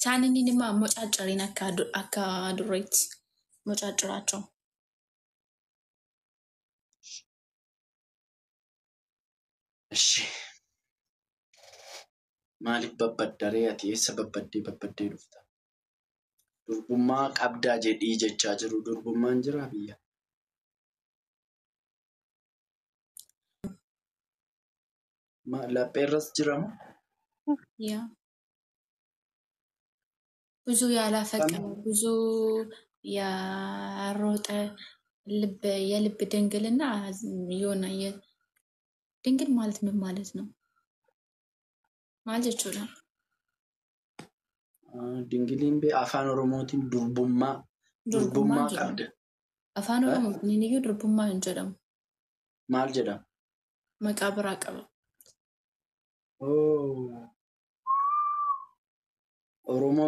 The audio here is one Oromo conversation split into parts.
Isaaniin immoo mocaccariin akka adurreetti mocacciraachoo. Ishi. Maaliif babbaddaree ati eessa babbaddee babbaddee dhufta? Durbummaa qabdaa jedhii jechaa jiru. Durbummaan jiraa biyya? Lapheerras jiramoo? ያ ብዙ ያላፈቀረ፣ ብዙ ያሮጠ ልብ የልብ ድንግልና የሆነ ድንግል ማለት ምን ማለት ነው? Maal jechuudha? Dingiliin bee afaan Oromootiin durbummaa Durbummaa durbummaa jedhama. Qabda. Afaan Oromootiin iyyuu durbummaa hin jedhamu. Maal jedhama? Maqaa biraa qaba. Oh. Oromoo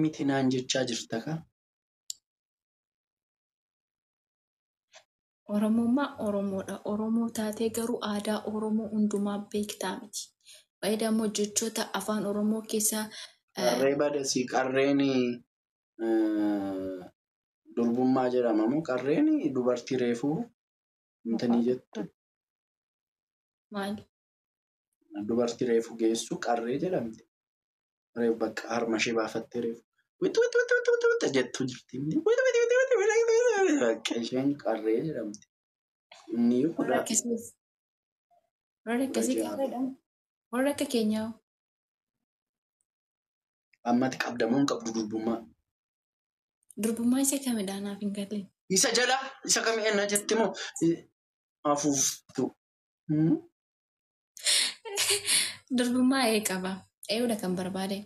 miti naan jechaa jirta kaa? Oromummaa Oromoodha. Oromoo taatee garuu aadaa Oromoo hundumaa beektaa miti. Baay'ee immoo jechoota afaan Oromoo keessaa Qarree badasii qarreen durbummaa jedhama moo qarreen dubartii reefuu intanii jettu? Maali? Dubartii reefu geessu qarree jedhamti. Reefu bakka harma ishee baafattee reefu wixi wixi wixi wixi wixi wixi jettu jirti. Wixi wixi wixi wixi wixi wixi bakka isheen qarree jedhamti. Inni Warra kudha akkasii warra akkasii 16. Qarreedha. Warra akka keenyaa. Ammati qabda moo hin qabdu durbummaa? Durbummaa isa kamidha naaf hin galle. Isa jala isa kam ennaa jetti moo afuuftu? Durbummaa ee qaba. Eeyyoodha kan barbaade.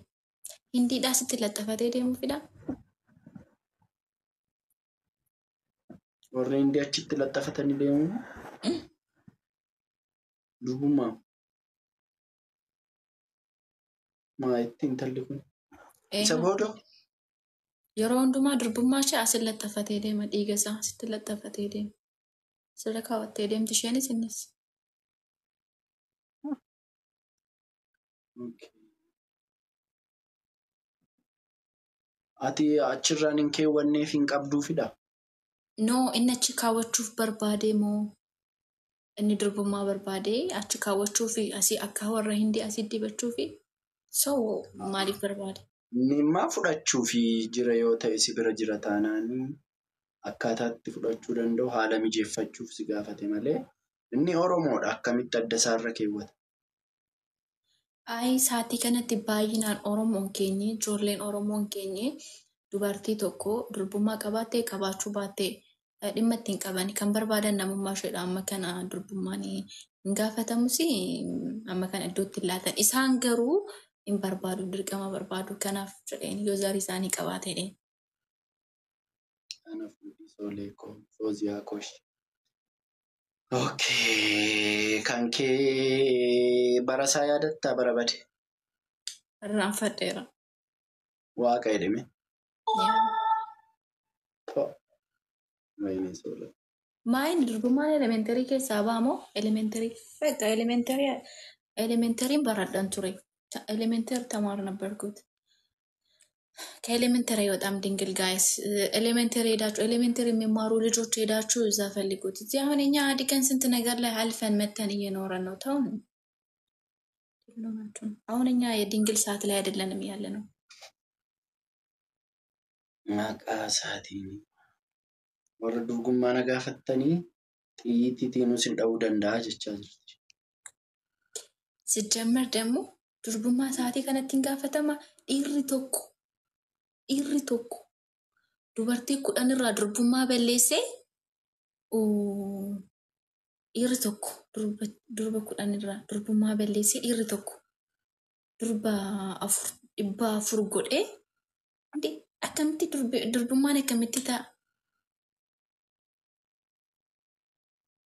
Hindiidhaa sitti laxafatee deemuu fida. Warri hindii achitti laxafatanii deemu durbummaa. Maa itti intalli kun? Isa booda Yeroo hundumaa durbummaa ishee asin laxafatee deema, dhiiga isaa asitti laxafatee deema. Sirra kaawwattee deemti isheenis innis. Okay. Ati achirraan hin keewwanneef hin qabduufidha? No, inni achi kaawwachuuf barbaade moo inni durbummaa barbaade achi kaawwachuufi asii akka warra hindii asii dibachuufi, so maaliif barbaade? Inni immaa fudhachuufi jira yoo ta'e, si bira jira taanaanii akkaataa itti fudhachuu danda'u haala mijeeffachuuf si gaafate malee inni Oromoodha, akkamitti adda isaarra keewwata? Ayi, sa'aatii kanatti baay'inaan Oromoon keenya, ijoolleen Oromoon keenya dubartii tokko durbummaa qabaattee qabaachuu baattee dhimma ittiin qaban, kan barbaadan namummaa isheedha. Amma kana durbummaan hin gaafatamus, amma kana iddootti hin laatan. Isaan garuu hin barbaadu, dirqama barbaadu. Kanaaf jedheen yoo zarii isaanii qabaatedhe. Ana fuudhii soolee koo, Fooziyaa koosh. Okay, kan kee barasaa yaadattaa bara bade? Irraanfadheera. Waaqa jedhame. Wayinii soolee. Maayin durbummaan elementary keessaa ba'amoo? Elementary በቃ elementary elementary ን baradhan ture. Elementary ተማር ነበርኩት። ከ elementary አይወጣም ድንግል guys። Elementary ሄዳችሁ፣ elementary የሚማሩ ልጆች ሄዳችሁ እዛ ፈልጉት። እዚህ አሁን እኛ አድገን ስንት ነገር ላይ አልፈን መተን እየኖረን ነው። ተውን ናችሁ። አሁን እኛ የድንግል ሰዓት ላይ አይደለንም ያለ ነው። Maqaa isaatiin warra durbummaa na gaafattanii xiyyiitiin sin dha'uu danda'a jechaa jirti. ሲጀመር ደግሞ durbummaa sa'aatii kanatti hin gaafatama. Dhiirri tokko dubartii 10 irraa durbummaa balleessee, dhiirri tokko durba 10 irraa durbummaa balleessee, dhiirri tokko durba afur 400 godhee akkamitti durbummaan akkamitti ta'a?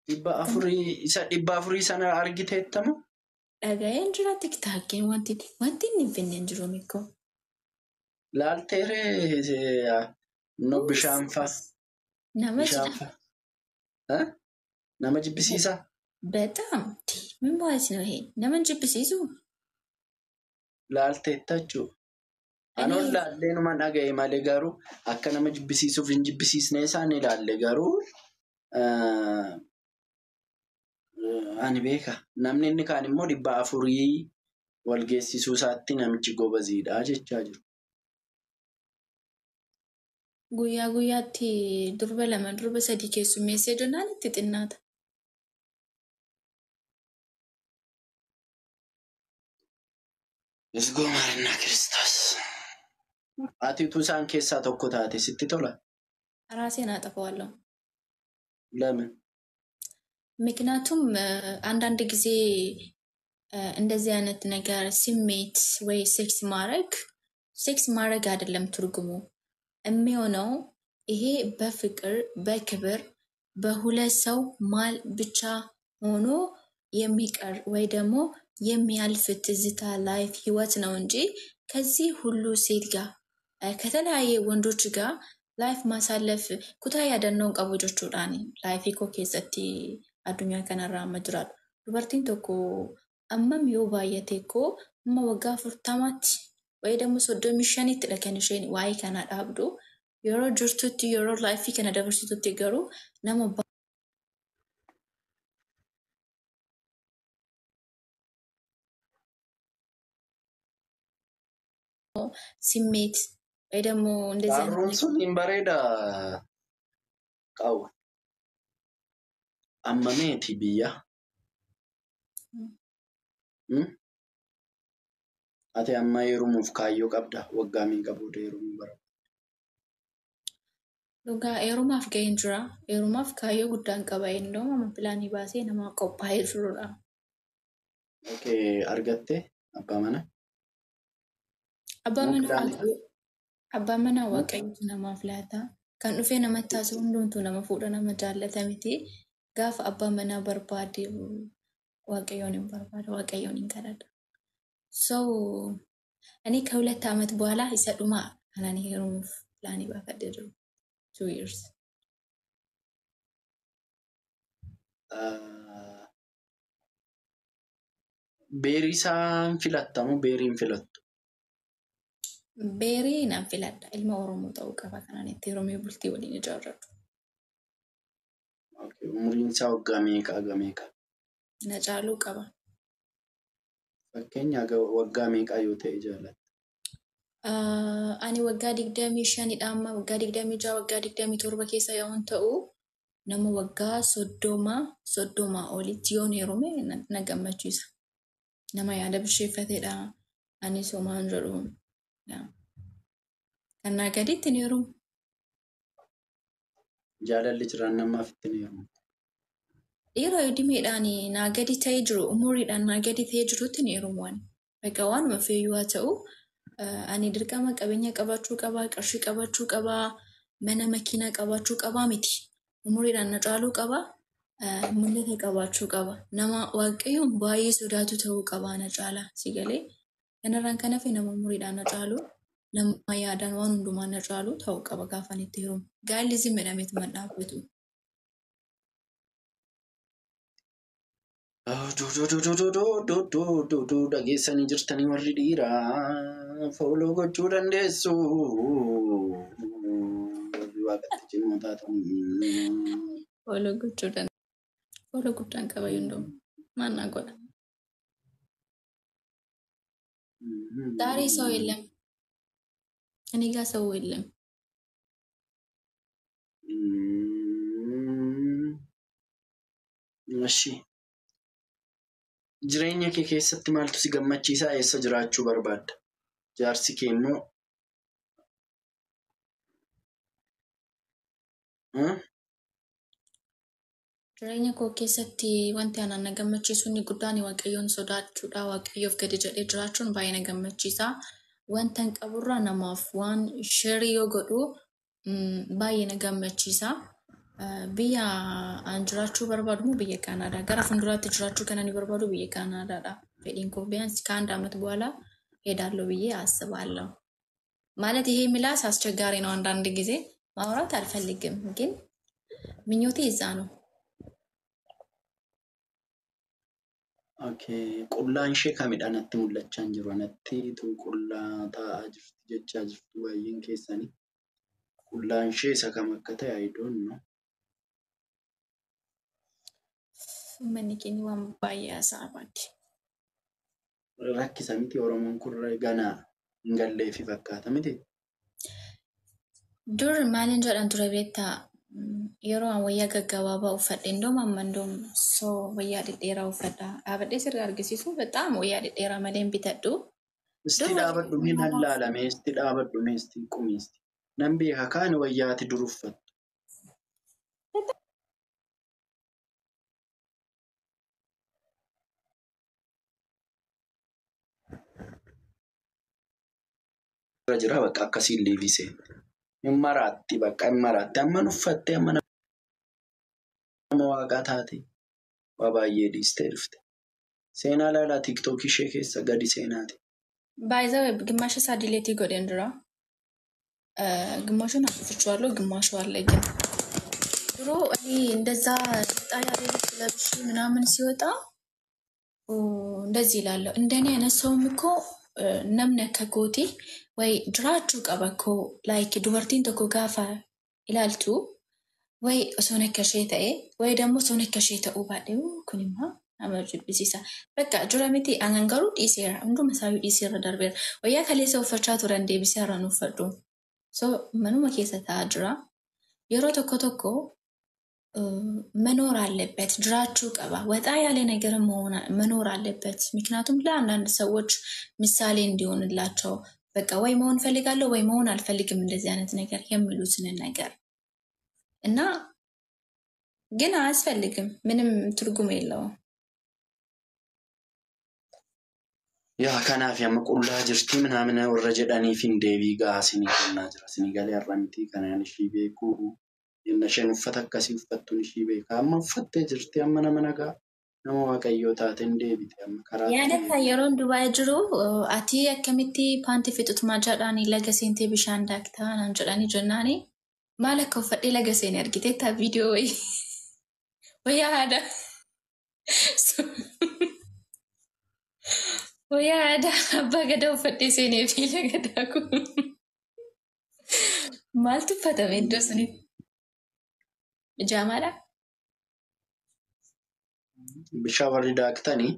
400 isa 400 sana argiteettama? Dhaga'een jira TikTokiin, wanti inni hin finne hin jiru mikoo. Laalteeree no bishaan fa'a. Nama Bishaan fa'a. Nama jibbisiisaa? በጣም ምን ማለት ነው ይሄ? Nama hin jibbisiisu? Laalteetta jechuudha. Anoon laallee numa dhaga'e malee garuu akka nama jibbisiisuuf hin jibbisiisne isaan ilaalle garuu ani beeka. Namni inni kaan immoo 400 wal geessisuu isaatti namichi gobaziidha jechaa jiru. Guyyaa guyyaatti durba 2 durba 3 keessummeessee jennaan itti xinnaata. Isgoo maarinnaa Kiristoos. Ati utuu isaan keessaa tokko taate sitti tola? ራሴን አጠፋዋለሁ። ለምን? ምክንያቱም አንዳንድ ጊዜ እንደዚህ አይነት ነገር ስሜት ወይ ሴክስ ማድረግ ሴክስ ማድረግ አይደለም ትርጉሙ የሚሆነው ይሄ በፍቅር በክብር በሁለት ሰው ማል ብቻ ሆኖ የሚቀር ወይ ደግሞ የሚያልፍ ትዝታ life ህይወት ነው እንጂ ከዚህ ሁሉ ሴት ጋር ከተለያየ ወንዶች ጋር life ማሳለፍ kutaa yaadannoon qabu jechuudhaan life koo keessatti addunyaa kanarra amma jiraadhu. Dubartiin tokko ammam yoo baay'ate koo amma waggaa 40tti ወይ ደግሞ 35ttidha kan isheen waa'ee kana dhaabdu. Yeroo jirtutti yeroo life kana dabarsitutti garuu nama ስሜት ወይ ደግሞ እንደዚህ አይነት Barruun sun hin bareeda qabu. Amma meeti biyya? Ati amma heerumuuf kaayyoo qabda. Waggaa meeqa booda heerumuu barbaadda? Dhugaa heerumaaf ga'een jira. Heerumaaf kaayyoo guddaan qaba. Indoom amma pilaanii baasee nama qophaa'ee jirudha. Okay, argattee abbaa manaa? Abbaa manaa Waaqayyotu namaaf laata. Kan dhufee namatti haasa'u hundumtuu nama fuudha nama jaallata miti. Gaafa abbaa manaa barbaade Waaqayyoon hin barbaada. Waaqayyoon hin kadhadha. So እኔ ከ2 ዓመት በኋላ isa dhumaa kanan heerumuuf pilaanii baafadhee jiru. 2 years. Beerii isaan filattamu beerii hin filattu? Beerii nan filadha. Ilma Oromoo ta'uu qaba kanaan itti heerumee bultii waliin ijaarratu. Umriin isaa waggaa meeqa haga meeqa? Na caaluu qaba. Fakkeenya waggaa meeqa yoo ta'e jaalatta? Ani waggaa 25dha amma waggaa 26 waggaa 27 keessa yoon ta'u nama waggaa 30 olitti yoon heerume na gammachiisa. Nama yaada bisheeffatedha. Anis homaan jedhu. Kan naa gaditti ni heerumu. Jaalalli jiraan namaaf itti ni heerumu. Dhiira idimeedhaan naa gadi ta'ee jiru umuriidhaan naa gadi ta'ee jirutti ni heerumu ani. Egaa waanuma feeyyuu haa ta'u ani dirqama qabeenya qabaachuu qabaa, qarshii qabaachuu qabaa, mana makiinaa qabaachuu qabaa miti. Umuriidhaan na caaluu qabaa, mul'ata qabaachuu qaba. Nama Waaqayyoon baay'ee sodaatu ta'uu qabaa na caalaa si galee. Kanarraan kan hafe nama umuriidhaan na caalu, nama yaadaan waan hundumaan na caalu ta'uu qaba gaafa ani itti heerumu. Gaa'elli zim jedhameetu man dhaabbatu. Dhageessanii jirtanii warri dhiiraa fooloo gochuu dandeessu. Warri waaqatti cimoo taatan. Fooloo gochuu dandeessu. Fooloo guddaan qaba hunduu. Maal naa godha? ዛሬ ሰው የለም። እኔ ጋር ሰው የለም። እሺ Jireenya kee keessatti maaltu si gammachiisaa? Eessa jiraachuu barbaadda? Jaarsi kee immoo Jireenya koo keessatti wanti anaan na gammachiisu inni guddaan Waaqayyoon sodaachuudha. Waaqayyoof gadi jedhee jiraachuun baay'ee na gammachiisa. Wanta hin qaburraa namaaf waan sheerii yoo godhu baay'ee na gammachiisa. Biyya an jiraachuu barbaadu immoo biyya Kaanaadaa. Gara fuulduraatti jiraachuu kan ani barbaadu biyya Kaanaadaadha. Fedhiin koo ቢያንስ ከአንድ ዓመት በኋላ ሄዳለሁ ብዬ አስባለሁ። ማለት ይሄ ምላስ አስቸጋሪ ነው። አንዳንድ ጊዜ ማውራት አልፈልግም፣ ግን ምኞቴ እዛ ነው። Okay. Qullaan ishee kamidha natti mul'achaa hin jiru. Anatti tun qullaa taa'aa jirti jechaa jirtu baay'een keessanii. Qullaan ishee isa kam akka ta'e I don't know. Uummanni keenya waan baay'ee haasa'aa baatti. Rakkisa miti Oromoon kun ganaa hin galleefi fakkaata miti. Dur maalin jedhan ture beektaa? Yeroo an wayyaa gaggabaabaa uffadhe indoom amma indoom soo wayyaa dhedheeraa uffadha. Dhaabadhee sirrii argisiisu bexaam wayyaa dhedheeraa malee hin bitadhu. Isti dhaabadhu mee nan laalame, isti dhaabadhu mee isti qumiisti. Nan beeka kaan wayyaati dur uffattu. Irra jira bakka akkasiin leebisee. Hin maraatti bakka hin maraatti. Amman uffattee amma nama waaqaa taate waa baay'ee dhiistee dhufte. Seenaa laalaa tiiktookii ishee keessa gadi seenaati. Baay'ee ግማሽ isaa dileetii godheen dura. ግማሹን አጥፍቼዋለሁ፣ ግማሹ አለ ግን ድሮ እኔ እንደዛ ወጣ ያለ ልብስ ለብሼ ምናምን ሲወጣ እንደዚህ ይላለሁ። እንደኔ አይነት ሰውም እኮ namni akka kooti way jiraachuu qaba koo like dubartiin tokko gaafa ilaaltu way osoon akka ishee ta'e way ደግሞ osoon akka ishee ta'uu baadhe kunimmaa nama jibbisiisa. Bakka jira miti anan garuu dhiiseera hunduma isaayyuu dhiiseera darbeera. Wayyaa kaleessa uffachaa turan deebisee har'aan uffadhu. So manuma keessa taa'aa jira. Yeroo tokko tokko መኖር አለበት jiraachuu qaba። ወጣ ያለ ነገር መኖር አለበት። ምክንያቱም ለአንዳንድ ሰዎች ምሳሌ እንዲሆንላቸው በቃ ወይ መሆን ፈልጋለሁ ወይ መሆን አልፈልግም እንደዚህ አይነት ነገር የሚሉትን ነገር እና ግን አያስፈልግም፣ ምንም ትርጉም የለውም። Yaa kanaaf amma qullaa jirti ምናምን warra jedhaniif hin deebii gahaa isinii kennaa jira. Isinii galee har'a miti kanaan ishii beeku. Yenna isheen uffata akkasii uffattuun ishii beeka. Amma uffattee jirti amma nama nagaa nama waaqayyoo taate hin deebite amma karaa Yaadatta yeroon Dubaay jiru ati akkamitti paantii fixutumaa jedhaanii laga seentee bishaan daaktaa naan jedhanii jennaani maal akka uffadhee laga seene argiteetta viidiyoo wayii wayyaa aadaa wayyaa aadaa abbaa gadaa uffadhee seenee fi laga daaku maaltu uffatame iddoo sanitti Jaamaadha. Bishaan warri daaktanii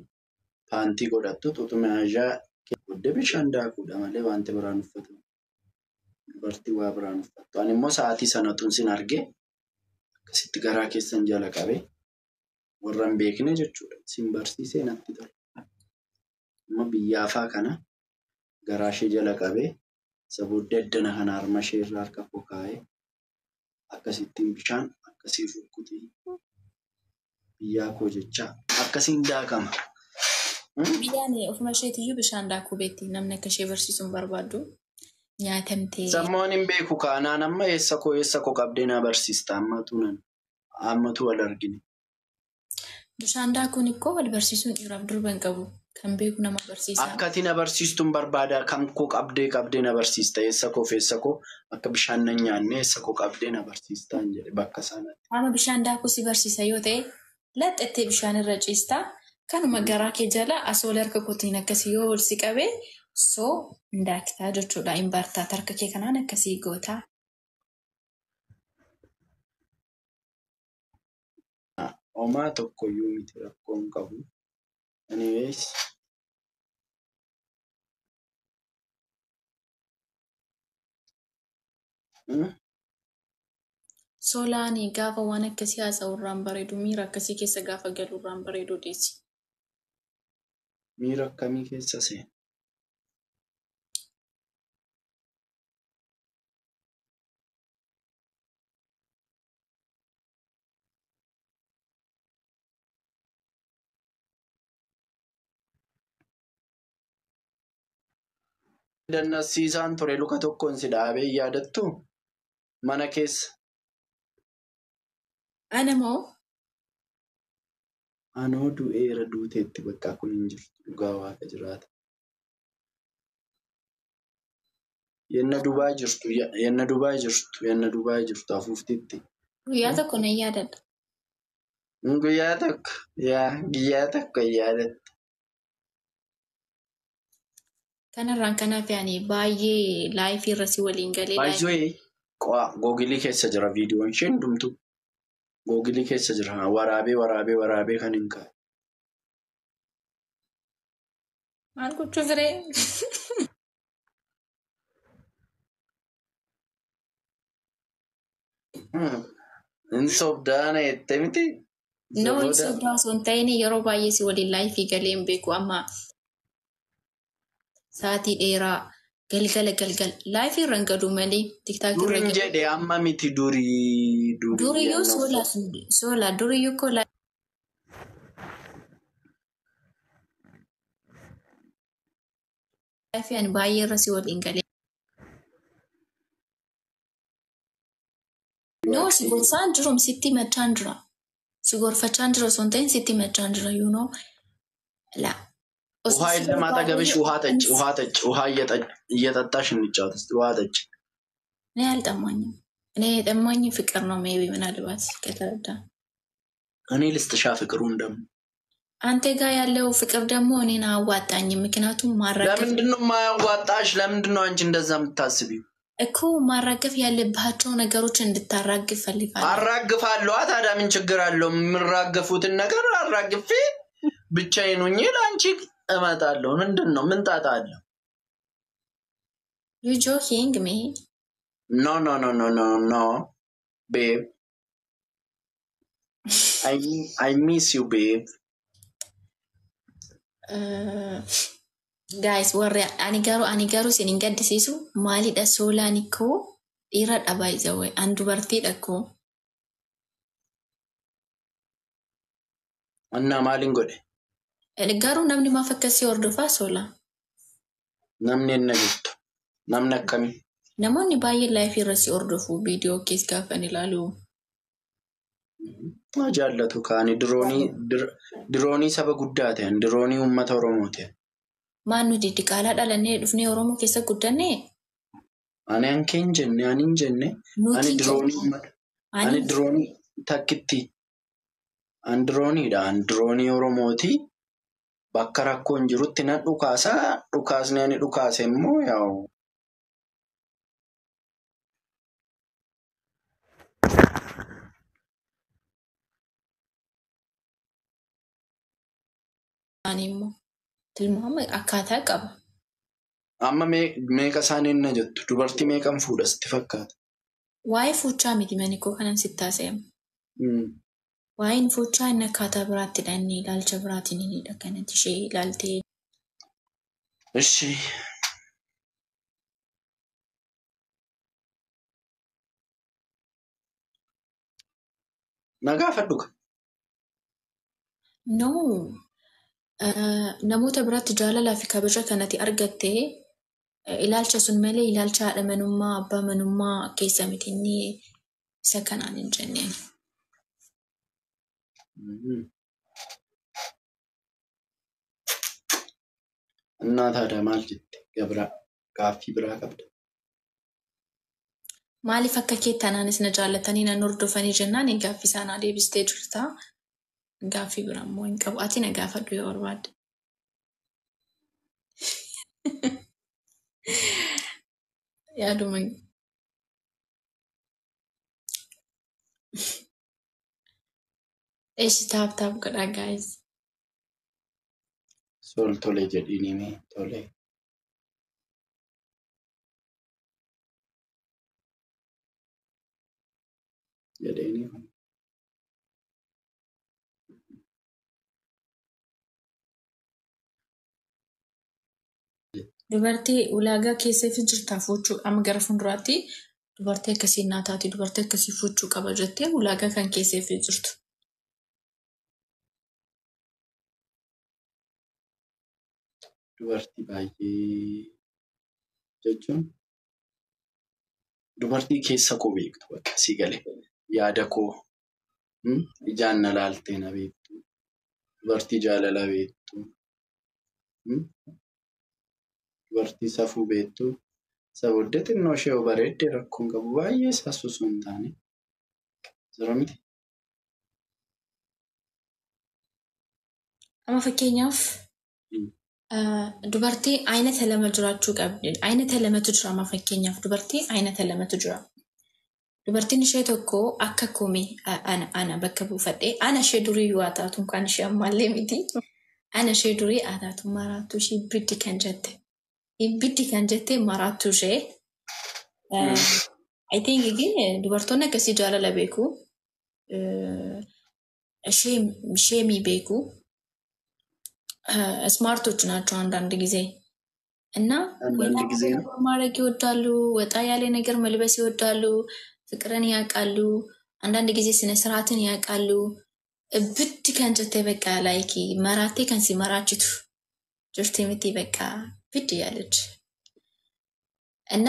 paantii godhattu xuxumaajaa booddee bishaan daakuudha malee wanti biraan uffatamu. Dubartii waa biraan uffattu. Ani immoo sa'aatii sana tun sin argee akkasitti garaa keessan jala qabee warra hin beekne jechuudha. Sin barsiisee natti tola. Amma biyyaafaa kana garaa ishee jala qabee isa booddee addana kana harma ishee irra harka koo kaa'ee akkasittiin bishaan akkasii rukkutee biyyaa koo jechaa akkasiin daakama. Biyyaan ofuma isheetiyyuu bishaan daakuu beekti. Namni akka ishee barsiisuu hin barbaadu. Nyaatamtee. Sammuun hin beeku kaanaan amma eessa koo qabdee na barsiista ammatu nan ammatu wal argine. Bishaan daakuun ikkoo wal barsiisuun dhiiraaf durba hin qabu. Kan beeku nama barsiisa. Akkati na barsiistuun barbaada kam koo qabdee na barsiista eessa koo fi eessa koo akka bishaan nan nyaanne eessa koo qabdee na barsiistaa hin jedhe bakka sanatti. Amma bishaan daakuu si barsiisa yoo ta'e laxxattee bishaan irra ciista. Kanuma garaa kee jala asoola harka kootiin akkasii yoo ol si qabee soo daaktaa jechuudha. Hin bartaa harka kee kanaan akkasii gootaa. Homaa tokkoyyuu miti rakkoon qabu. Anyways. Solaan gaafa waan akkasii haasa'u irraan bareedu miira akkasii keessa gaafa galu irraan bareedu deessi. Miira akkamii keessa seena? Dannasiisaan ture luka tokkoon si dhaabee yaadattu mana keessa. Ana moo Anoo du'eera duuteetti bakka kun hin jirtu dhugaa waaqa jiraata. Yenna Dubaay jirtu yenna Dubaay jirtu yenna Dubaay jirtu afuuftitti. Guyyaa tokko nan yaadadha. Guyyaa tokko yaa guyyaa tokko yaadatta. Kanarraan kanaaf ani baay'ee live irra si waliin galee live Baay'ee googilii keessa jira viidiyoon isheen hundumtu. Googilii keessa jira. Waraabee waraabee waraabee kan hin kaa'e. Maal gochuu firee? Hin sobdaana jettee miti? No, hin Sobooda. sobdaa osoo hin ta'in yeroo baay'ee si waliin live galee hin beeku amma sa'aatii dheeraa galgala galgala live irra hin galu malee TikTok irra Duriin galu. jedhe amma miti durii durii Duriyyuu yennoo. sola sola duriyyuu koo live ani baay'ee irra si waliin galee. No, si gorsaan jirum sitti himachaan jira. Si gorfachaan jira osoo hin ta'in sitti himachaan jira you know. La. ውሃ Osoo si የለም አጠገብሽ። barbaadee ውሃ ጠጪ፣ ውሃ ጠጪ፣ ውሃ እየጠጣሽ እንጫወት እስኪ። ውሃ ጠጪ። እኔ አልጠማኝም። እኔ የጠማኝ ፍቅር ነው። Maybe ምናልባት ከተረዳ እኔ ልስጥሻ ፍቅሩን ደግሞ። አንተ ጋር ያለው ፍቅር ደግሞ እኔን አዋጣኝም። ምክንያቱም ማራገፍ ለምንድን ነው የማያዋጣሽ? ለምንድን ነው አንቺ እንደዛ የምታስቢው? እኮ ማራገፍ ያለባቸው ነገሮች እንድታራግፍ ፈልጋለሁ። አራግፋለሁ። ታዲያ ምን ችግር አለው? የምራገፉትን ነገር አራግፌ ብቻዬን ሆኜ ለአንቺ እመጣለሁ። ምንድን ነው? ምን ጣጣ አለው? You joking me? No, no, no, no, no, no, babe, I miss you, babe. Guys, warri ani garuu isin hin gaddisiisu maalidha soolaan koo dhiira dhabaa isa wayi an dubartiidha koo. እና maaliin godhe? Garuu namni maaf akkasii hordofaa soolaa? Namni enna jettu? Namni akkamii? Namoonni baay'een live irra si hordofu viidiyoo kees gaafan ilaalu. Ma jaallatu kaani diroonii saba guddaa ta'an, diroonii uummata Oromoo ta'an. Maan nuti diqaalaa dhalannee dhufnee Oromoo keessa guddanne? Ani hankee hin jenne, ani hin jenne, ani Nuti diroonii uummata, ani ani diroonii takkitti, ani dirooniidha, ani diroonii Oromooti. Bakka rakkoon jirutti nan dhukaasaa, dhukaasni ani dhukaase immoo yaa'u. Ani immoo tilmaama akkaataa qaba. Amma meeqa isaanii enna jettu? Dubartii meeqan fuudha sitti fakkaata? Waa'ee fuuchaa miti mani koo kanan sitti haasa'e. Waa'een fuuchaa inni akkaataa biraattidha, inni ilaalcha biraatiin inni kanatti ishee ilaaltee. Ishi. Na gaafadhu ka. No. Namoota biratti jaalalaa fi kabaja kanatti argattee ilaalcha sun malee ilaalcha haadha manummaa abbaa manummaa keessa miti inni isa kanaan hin jenneen. እና ታዲያ maal jette? Gabraa gaaffii biraa qabda. Maaliif akka keetti anaanis na jaallatanii nan hordofanii jennaan gaaffii isaanaa deebistee jirta. Gaaffii biraa immoo hin qabu. Ati na gaafadhu yoo barbaadde. Yaaduma. Eeshi, tap tap godhaa guys. Sol tole jedhiini mee tole. Jedheeni. Dubartii ulaagaa keessatti jirtaa fuuchuu amma gara fuulduraatti dubartii akkasii naa taati, dubartii akkasii fuuchuu qaba jettee ulaagaa kan keessatti jirtu. Dubartii baay'ee jechuun dubartii keessa koo beektu bakka sii galee yaada koo ijaan na laaltee na beektu, dubartii jaalala beektu, dubartii safuu beektu. Isa booddee xinnoo ishee yoo bareedde rakkoon qabu, baay'ee isaas osoo hin taane jira miti. Amma fakkeenyaaf Dubartii aynata lama jiraachuu qabdi. Aynata lamatu jira amma fakkeenyaaf dubartii aynata lamatu jira. Dubartiin ishee tokko akka komee ana bakka buufadhee ana ishee durii yoo haa taatu kan ishee ammaallee miti. Ana ishee durii haa taatu maraattuu ishee ibiddi kan jette. Ibiddi kan jette maraattuu ishee. I think dubartoonni akkasii jaalala beeku. Sheemii beeku. Smart ኦች ናቸው አንዳንድ ጊዜ እና አንዳንድ ጊዜ ነው ማድረግ ይወዳሉ። ወጣ ያለ ነገር መልበስ ይወዳሉ። ፍቅርን ያውቃሉ። አንዳንድ ጊዜ ስነ ስርዓትን ያውቃሉ። እብድ kan jette በቃ like maraatee kan si maraachitu jirti miti በቃ ብድ እያለች እና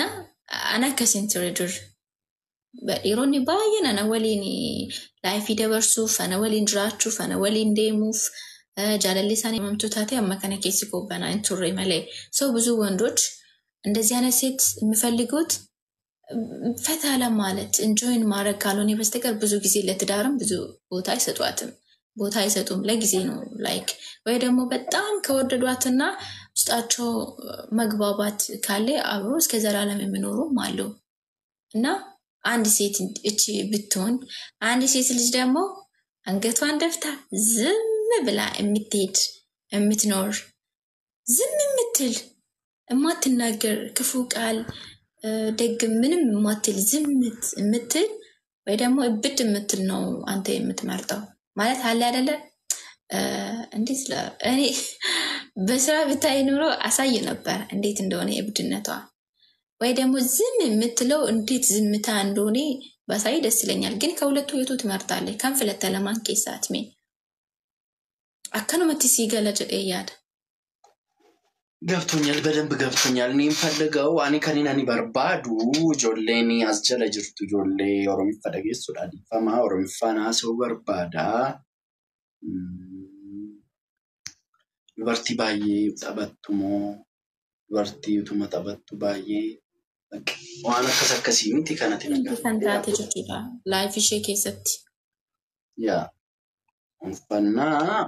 ana akkasiin ture dur. Dhiironni baay'een ana waliin life dabarsuuf, ana waliin jiraachuuf, ana waliin deemuuf jaalalli isaanii mamtuu taate amma kana keessi koobbanaa hin turre malee. ሰው ብዙ ወንዶች እንደዚህ አይነት ሴት የሚፈልጉት ፈታ ለማለት enjoy ን ማድረግ ካልሆነ በስተቀር ብዙ ጊዜ ለትዳርም ብዙ ቦታ አይሰጧትም። ቦታ አይሰጡም። ለጊዜ ነው like ወይ ደግሞ በጣም ከወደዷትና ውስጣቸው መግባባት ካለ አብሮ እስከ ዘላለም የሚኖሩም አሉ። እና አንድ ሴት እቺ ብትሆን፣ አንድ ሴት ልጅ ደግሞ አንገቷን ደፍታ ዝም ብላ የምትሄድ የምትኖር ዝም የምትል የማትናገር ክፉ ቃል ደግ ምንም የማትል ዝም የምትል ወይ ደግሞ እብድ የምትል ነው አንተ የምትመርጠው ማለት አለ አይደለ? እንዴት እኔ በስራ ብታይ ኑሮ አሳይ ነበር እንዴት እንደሆነ የእብድነቷ፣ ወይ ደግሞ ዝም የምትለው እንዴት ዝምታ እንደሆነ ባሳይ ደስ ይለኛል። ግን ከሁለቱ የቱ ትመርጣለህ? Kan filatta lamaan keessaati mee? Akkanumatti sii gala jedhee yaada. ገብቶኛል፣ በደንብ ገብቶኛል። እኔ የምፈልገው ani kanin ani barbaadu ijoolleen as jala jirtu ijoollee Oromiffa dhageessudha. Dhiifama Oromiffaan haasa'uu barbaada. Dubartii baay'ee taphattu moo dubartii utuma taphattu baay'ee waan akkas akkasii miti kanatti na Kan taate jechuudha life ishee keessatti. Yaa uffannaa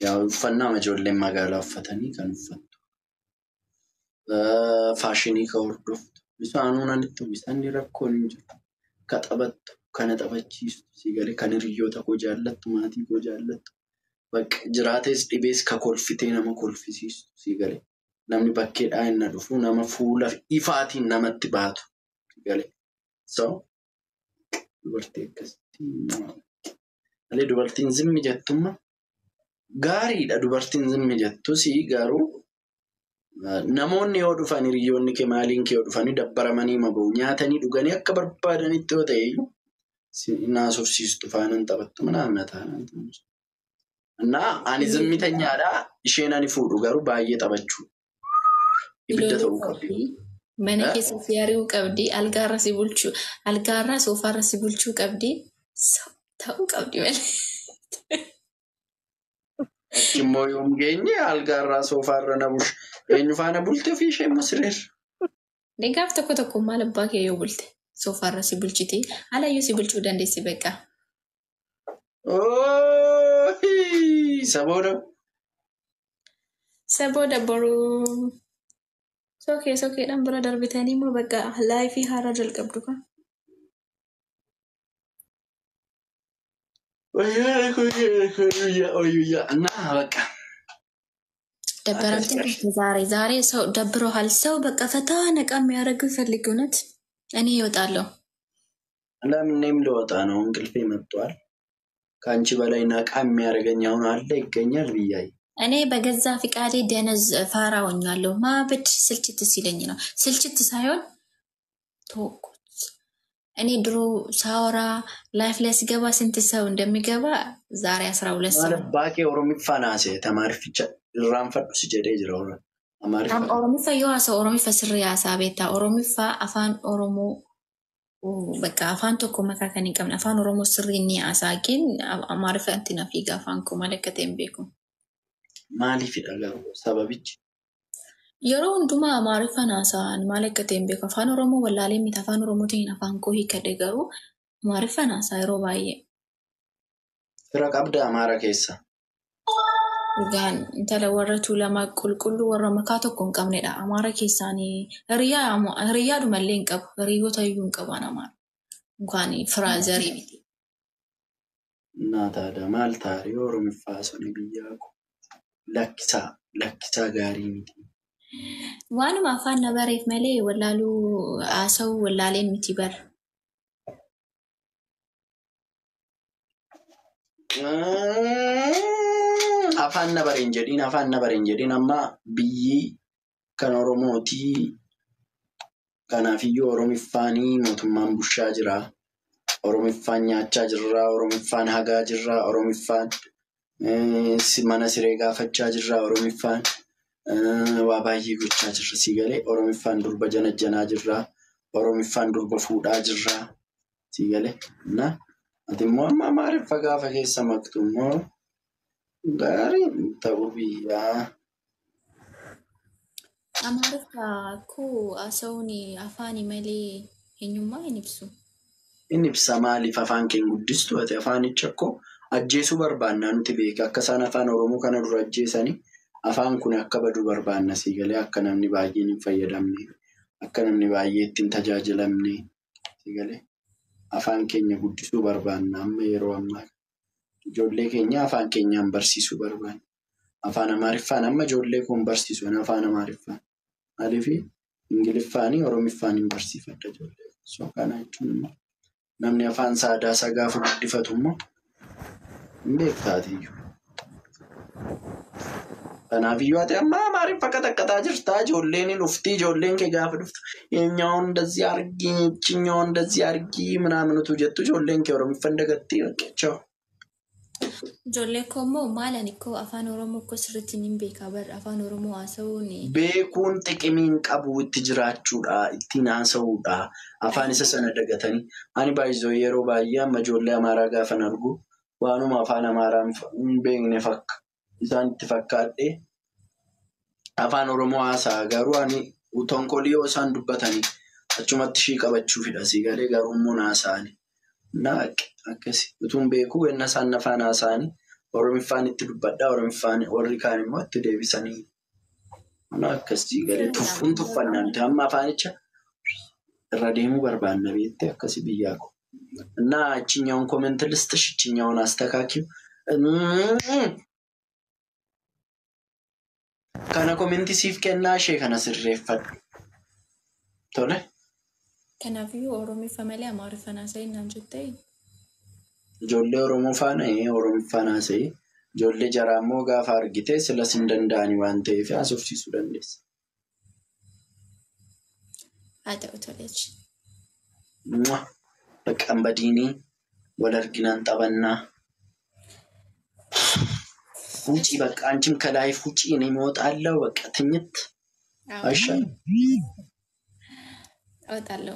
yaa uffannaa ijoolleen magaalaa uffatanii kan uffattu. Faashinii kan hordoftu. Isaanuu nanitti uwwisanni rakkoon hin jiru. Ka taphattu, kana taphachiistu, si galee kan hiriyoota koo jaallattu, maatii koo jaallattu. Bakka jiraates dhibees ka kolfitee nama kolfisiistu si galee. Namni bakkeedhaa inni dhufu nama fuula ifaatiin namatti baatu si galee. So dubartii akkasitti malee dubartiin zimmi jettumma gaariidha, dubartiin zimmi jettus garuu namoonni yoo dhufan hiriyoonni kee maaliin kee yoo dhufanii dabbaramanii ma bahu, nyaatanii dhuganii akka barbaadanitti yoo ta'e iyyuu naasofsiistu faana taphattu ምናምን taanaan. እና ani zimmitanyaadha, isheen ani fuudhu garuu baay'ee taphachuu ibidda ta'uu qabdi. Mana keessa si ari'uu qabdi. Algaarra si bulchuu, algaarra soofaarra si bulchuu qabdi. Ta'uu qabdi malee. Achi immoo yoom geenye algaarraa soofaarra na bulchu eenyu faana bulte ofii ishee immoo sireerra. Gaaf tokko tokko maal abbaa kee yoo bulte soofaarra si bulchiti. Alayyuu si bulchuu dandeessi beekaa. Isa booda. Isa booda boruu sokee sokeedhaan bira darbitanii immoo bakka life haaraa jalqabdu kan. እና በቃ ደበረምትን ዛሬ ዛሬ ሰው ደብሮሃል። ሰው በቃ ፈታ ነቃ የሚያደርገው ይፈልግ። እውነት እኔ እወጣለሁ። ለምን እኔም ልወጣ ነው፣ እንቅልፌ መጥቷል። ከአንቺ በላይ ነቃ የሚያደርገኝ አሁን አለ ይገኛል ብያይ። እኔ በገዛ ፍቃዴ ደነዝ ፋራ ሆኛለሁ። ማበድ ስልችት ሲለኝ ነው። ስልችት ሳይሆን ተወኩት። እኔ ድሮ ሳወራ live ላይ ስገባ ስንት ሰው እንደሚገባ ዛሬ 12 ሰው። Maal baakee Oromiffaan haasa'e Amaarifficha irraanfadhu si jedhee jira Amaariffa. Oromiffa yoo haasa'u Oromiffa sirrii haasaa beektaa. Oromiffa afaan Oromoo በቃ afaan tokko makaa kan hin qabne afaan Oromoo sirrii ni haasaa ግን Amaariffa itti na fiiga afaan koo maal akka ta'e hin beeku. Maaliifidha garuu sababichi? Yeroo hundumaa Amaariffaan haasa'an maal akka ta'e hin beeku. Afaan Oromoo wallaalee miti afaan Oromootiin afaan koo hiikadhe garuu Amaariffaan haasaa yeroo baay'ee. Fira qabda Amaara keessa? Dhugaan intala warra Tuulamaa qulqulluu warra makaa tokko hin qabnedha. Amaara keessaanii hiriyyaadhumallee hin qabu. Hiriyoota iyyuu hin qabu an Amaara. Yookaan firaazarii miti. Naa taada maal taaree Oromiffaa suni biyyaa koo lakkisaa lakkisaa gaarii miti. Waanuma afaan na bareef malee wallaaluu haasa'uu wallaaleen miti bara. Afaan na bareen jedhiin afaan na bareen jedhiin amma biyyi kan Oromootii. Kanaafiyyuu Oromiffaanii mootummaan bushaa jira. Oromiffaan nyaachaa jirra. Oromiffaan hagaa jirra. Oromiffaan mana siree gaafachaa jirra. Oromiffaan waa baay'ee gochaa jirra. Si galee Oromiffaan durba janajjanaa jirra. Oromiffaan durba fuudhaa jirra. Si galee na ati immoo amma Amaariffa gaafa keessa maktu immoo gaarii ta'uu biyyaa. Amaariffa koo haasa'uun afaanii malee eenyummaa hin ibsu. Inni ibsa maaliif afaan kee hin guddistu ati afaanicha akkoo ajjeesuu barbaannaa nuti beeka. Akka isaan afaan Oromoo kana dura ajjeesanii afaan kun akka badu barbaanna sii galee akka namni baay'een hin fayyadamne akka namni baay'ee ittiin tajaajilamne sii galee afaan keenya guddisuu barbaanna amma yeroo ammaa ijoollee keenya afaan keenyaan barsiisuu barbaanna. Afaan Amaariffaan amma ijoollee koon barsiisu ani afaan Amaariffaan maaliif Ingiliffaanii Oromiffaan hin barsiifadha ijoollee. So kana jechuun immoo namni afaan isaa aadaa isaa gaafa guddifatu immoo hin beektaatiyyuu. Kanaafiyyuu ati amma Amaariffa qaxaqqaxaa jirtaa ijoolleen hin dhufti ijoolleen kee gaafa dhuftu eenyoo እንደዚህ አርጊ ይችኛው እንደዚህ አርጊ ምናምን utuu jettu ijoolleen kee Oromiffaan dagatti chao. Ijoollee koo immoo maal ani koo afaan Oromoo koo sirriitti hin beekaa bara afaan Oromoo haasa'uun Beekuun xiqimiin qabu itti jiraachuudha, ittiin haasa'uudha. Afaan isa sana dagatanii. Ani baay'isoo yeroo baay'ee amma ijoollee Amaaraa gaafan argu waanuma afaan Amaaraa hin beekne fakka. Isaan itti fakkaadhee afaan Oromoo haasa'a. Garuu ani tonkolii yoo isaan dubbatanii achumatti ishii qabachuufidha. Asii galee garuu immoo haasa'ani. Na akkasi utuun beekuu enna isaan afaan haasa'anii Oromiffaan itti dubbadhaa Oromiffaan warri kaan immoo itti deebisanii. Mana akkasii galee tuffuun tuffannaa nuti amma afaanicha irra deemuu barbaanna beektee akkasii biyyaa koo. እና እችኛውን ኮሜንት ልስጥሽ፣ እችኛውን አስተካኪው። Kana komentii siif kennaa ishee kana sirreeffadhu. Tole. Kanaafiyyuu Oromiffa malee Amaariffaan haasa'in naan jettee. Ijoollee Oromoo faana Oromiffaan haasa'ii. Ijoollee jaraa immoo gaafa argite silas hin danda'ani waan ta'eef haasofsiisuu dandeessa. Haa ta'u toleechi. Baqqaan badiinii wal arginaan taphannaa. ውጪ በቃ አንቺም ከላይፍ ውጪ፣ እኔም እወጣለሁ። በቃ ትኝት አይሻልም? እወጣለሁ።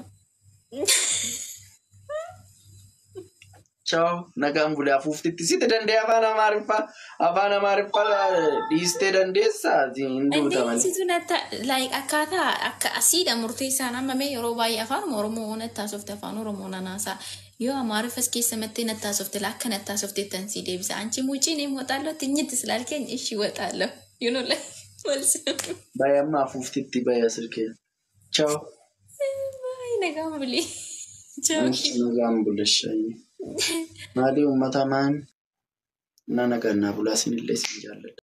ቻው nagaan buli afuuftitti sitti danda'e afaan Amaariffaa afaan Amaariffaa dhiistee dandeessaa hin duuta malee. Situ natti like akkaataa akka asiidha murteessaan amma mee yeroo baay'ee afaan Oromoo natti haasofte afaan Oromoo nan haasa'a. Yoo Amaariffas keessa mattee natti haasofte akka natti haasofte tan si deebisa. አንቺ ውጪ እኔም እወጣለሁ ትኝት ስላልከኝ እሺ እወጣለሁ። You know like መልስ Baay'ee amma afuuftitti baay'ee silkee. Ciao. Baay'ee nagaan buli. Ciao. Nagaan bulesh. Maali uummata maan na nagaan naa bulaa isinillee isin jaalladha.